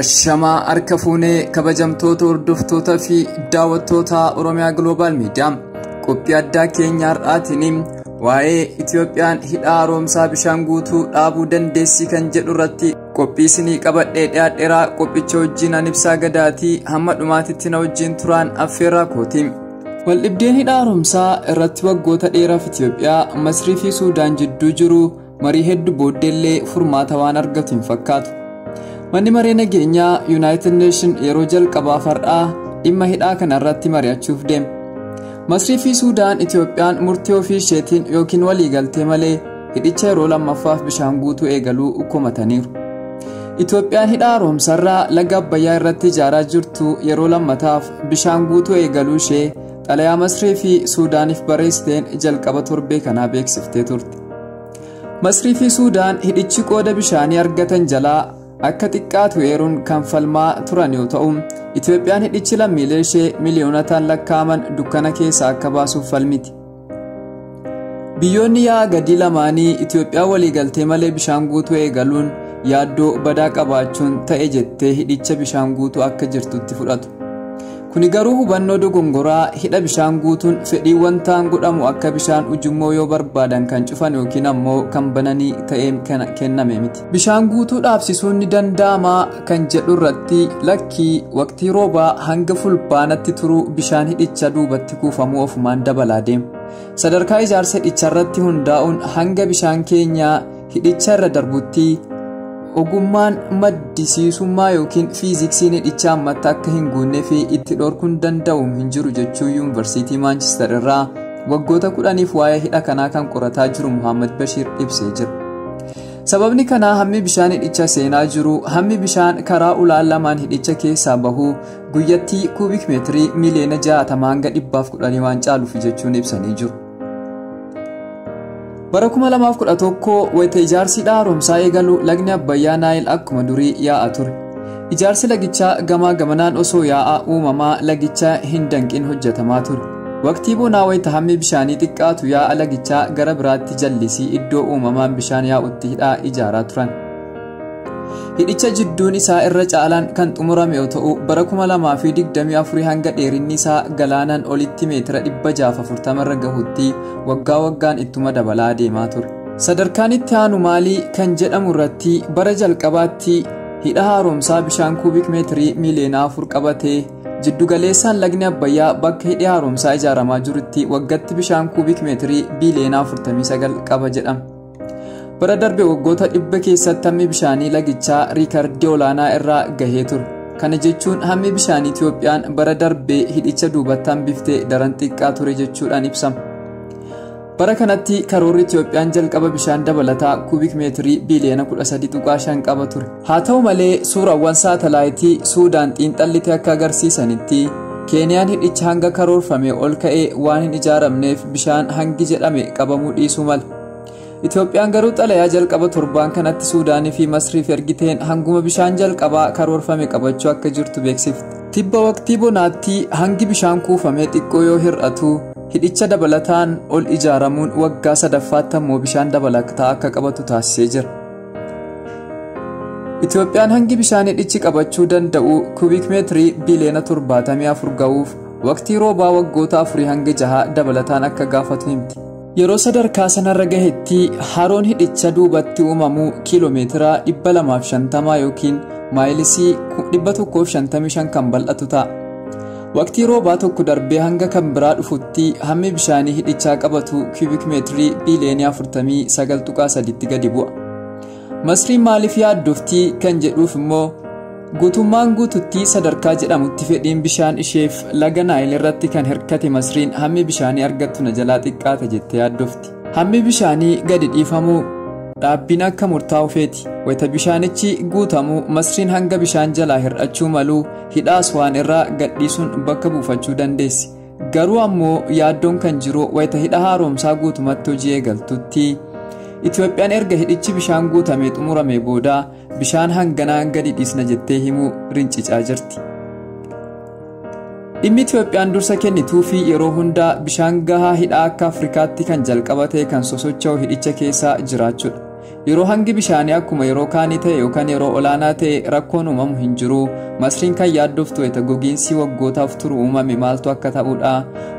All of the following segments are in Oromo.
Ashamaa harka fuunee kabajamtoota hordoftoota fi daawwattoota Oromiyaa Global Media qophii addaa keenya har'aatiin waa'ee Itiyoophiyaan hidha haaromsaa bishaan guutuu dhaabuu dandeessi kan jedhu irratti qophii isinii qabadhee dhiyaadheeraa. Qophicha wajjin an ibsaa gadaatii hamma dhumaatitti na wajjin turaan affeerraa kooti. Waldhibdeen hidha haaromsaa irratti waggoota dheeraaf Itiyoophiyaa, Masrii fi Suudaan jidduu jiru marii hedduu booddeellee furmaata waan argatu hin fakkaatu. Manni maree nageenyaa United Nation yeroo jalqabaaf har'aa dhimma hidhaa kana irratti mari'achuuf deema. Masrii fi Suudaan Itiyoophiyaan murtii ofii isheetiin yookiin waliigaltee malee hidhicha yeroo lammaffaaf bishaan guutuu eegaluu komataniiru. Itiyoophiyaan hidha haaromsarraa laga Abbayyaa irratti ijaaraa jirtu yeroo lammataaf bishaan guutuu eegaluu ishee xalayaa Masrii fi Suudaaniif barreessiteen jalqaba torbee kanaa beeksiftee turte. Masrii fi Suudaan hidhichi qooda bishaanii argatan jalaa akka xiqqaatu eeruun kan falmaa turan yoo ta'u, Itiyoophiyaan hidhichi lammiilee ishee miliyoonotaan lakkaa'aman dukkana keessaa akka baasuuf falmiti. Biyyoonni yaa'a gadii lamaanii Itiyoophiyaa waliigaltee malee bishaan guutuu eegaluun yaaddoo badaa qabaachuun ta'e jettee hidhicha bishaan guutuu akka jirtutti fudhatu. Kuni garuu hubannoo dogongoraa hidha bishaan guutuun fedhii wantaan godhamu akka bishaan ujummoo yoo barbaadan kan cufan yookiin ammoo kan bananii ta'ee kenname miti. Bishaan guutuu dhaabsisuun ni danda'ama kan jedhu irratti lakkii waqtii roobaa hanga fulbaanatti turuu bishaan hidhicha duubatti kuufamuu ofumaan dabalaa deema. Sadarkaa ijaarsa hidhicha irratti hundaa'uun hanga bishaan keenyaa hidhicha irra darbutti ogummaan maddisiisummaa yookiin fiiziksiin hidhicha ammatti akka hin guunne fi itti dhorkuun danda'u hin jiru jechuu Yuunivarsiitii Maanchister irraa waggoota 10f waa'ee hidha kanaa kan qorataa jiru Muhammad Bashiir ibsee jira. Sababni kanaa hammi bishaan hidhicha seenaa jiru, hammi bishaan karaa ulaan lamaan hidhicha keessaa bahu guyyattii kuubik meetirii miliyoona 60 hanga 110 waan caaluuf jechuun ibsanii jiru. Bara 2011 wayita ijaarsi hidha haaromsaa eegalu lagni Abbayyaa Naayil akkuma durii yaa'a ture. Ijaarsi lagichaa gamaa gamanaan osoo yaa'a uumamaa lagichaa hin danqin hojjetamaa ture. Waqtii bonaa wayita hammi bishaanii xiqqaatu yaa'a lagichaa gara biraatti jallisii iddoo uumamaan bishaan yaa'utti hidhaa ijaaraa turan. Hidhicha jidduun isaa irra caalaan kan xumurame yoo ta'u, bara 2024 hanga dheerinni isaa galaanaan olitti meetira 640 irra gahutti waggaa waggaan ittuma dabalaa deemaa ture. Sadarkaan itti aanu maalii kan jedhamu irratti bara jalqabaatti hidha haaromsaa bishaan kuubik meetirii miliyoona 4 qabatee jiddugaleessaan lagni Abbayyaa bakka hidhi haaromsaa ijaaramaa jirutti waggatti bishaan kuubik meetirii biliyoona 49 qaba jedhama. Bara darbe waggoota 100 keessatti hammi bishaanii lagichaa riikardii olaanaa irraa gahee ture. Kana jechuun hammi bishaanii Itiyoophiyaan bara darbee hidhicha duubatti hambiftee daran xiqqaa ture jechuudhaan ibsama. Bara kanatti karoorri Itiyoophiyaan jalqaba bishaan dabalataa kuubik meetirii biliyoona 13.5 qaba ture. Haa ta'u malee suuraawwan saatalaayitii Suudaan xiinxallite akka agarsiisanitti Keeniyaan hidhicha hanga karoorfame ol ka'ee waan hin ijaaramneef bishaan hangi jedhame qabamuu dhiisuu mala. Itiyoophiyaan garuu xalayaa jalqaba torbaan kanatti Suudaanii fi Masriif ergiteen hanguma bishaan jalqabaa karoorfame qabachuu akka jirtu beeksifte. Tibba waqtii bonaatti hangi bishaan kuufamee xiqqoo yoo hir'atu hidhicha dabalataan ol ijaaramuun waggaa sadaffaatti ammoo bishaan dabalataa akka qabatu taasisee jira. Itiyoophiyaan hangi bishaan hidhichi qabachuu danda'u kuubik meetirii biliyoona 74 ga'uuf waqtii roobaa waggoota 4 hanga 6 dabalataan akka gaafatu himti. Yeroo sadarkaa sanarra gahetti haroon hidhicha duubatti uumamu kiiloomeetira 250 yookiin maayilisii 155 kan bal'atu ta'a. Waqtii roobaa tokko darbee hanga kan biraa dhufutti hammi bishaanii hidhichaa qabatu kuubik meetirii biliyoona 49.3 gadi bu'a. Masriin maaliif yaaddoftii kan jedhuuf immoo guutummaan guututti sadarkaa jedhamutti fedhiin bishaan isheef laga Naayil irratti kan hirkate Masriin hammi bishaanii argattu na jalaa xiqqaata jettee yaaddofti. Hammi bishaanii gadi dhiifamuu dhaabbiin akka murtaa'u feeti. Wayita bishaanichi guutamu Masriin hanga bishaan jalaa hir'achuu malu hidha Aswaan irraa gadhiisuun bakka buufachuu dandeessi. Garuu ammoo yaaddoon kan jiru wayita hidha haaromsaa guutumatti hojii eegaltutti Itiyoophiyaan erga hidhichi bishaan guutamee xumurame booda bishaan hanganaa gadi dhiisna jettee himuu rincicaa jirti. Dhimmi Itiyoophiyaan dursa kennituu fi yeroo hundaa bishaan gahaa hidhaa akka Afrikaatti kan jalqaba ta'e kan sosocho'u hidhicha keessa jiraachuudha. Yeroo hangi bishaanii akkuma yeroo kaanii ta'e yookaan yeroo olaanaa ta'e rakkoon uumamu hin jiru. Masriin kan yaaddoftu wayita gogiinsi waggootaaf turu uumame maaltu akka ta'udha.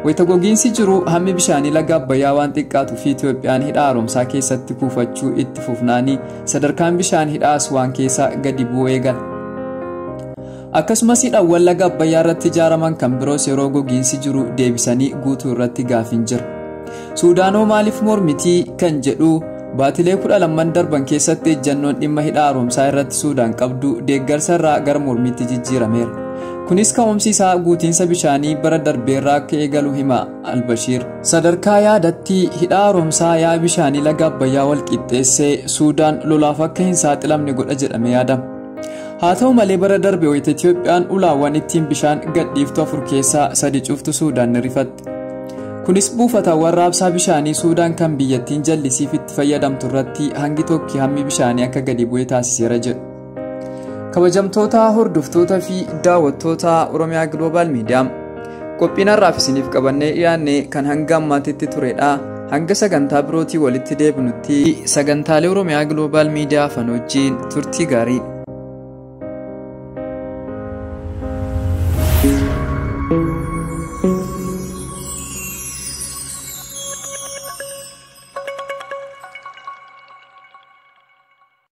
Wayita gogiinsi jiru hammi bishaanii laga Abbayyaa waan xiqqaatuu fi Itoophiyaan hidha haaromsaa keessatti kuufachuu itti fufnaanii sadarkaan bishaan hidha Aswaan keessa gadi bu'uu eegala. Akkasumas hidhaawwan laga Abbayyaa irratti ijaaraman kan biroos yeroo gogiinsi jiru deebisanii guutuu irratti gaafiin jira. Suudaanoo maaliif mormitii kan jedhu baatilee 12 darban keessatti ejjannoon dhimma hidha haaromsaa irratti Suudaan qabdu deeggarsa irraa gara mormiitti jijjiirameera. Kunis ka'umsi isaa guutiinsa bishaanii bara darbeerraa akka eegalu hima Albashiir. Sadarkaa yaadatti hidha haaromsaa yaa'a bishaanii laga Abbayyaa wal qixxeessee Suudaan lolaaf akka hin saaxilamne godha jedhamee yaadama. Haa ta'u malee bara darbe wayita Itoophiyaan ulaawwan ittiin bishaan gadhiiftu 4 keessaa 3 cuftu Suudaan ni rifatte. Kunis buufatawwan raabsaa bishaanii Suudaan kan biyyattiin jallisiif itti fayyadamtu irratti hangi tokki hammi bishaanii akka gadi bu'e taasiseera jedhu. Kabajamtoota hordoftoota fi daawwattoota Oromiyaa Global Media qophiin har'aaf isiniif qabannee dhiyaanne kan hanga ammaatitti turedha. Hanga sagantaa birootii walitti deebinutti sagantaalee Oromiyaa Global Media afaan wajjin turtii gaarii.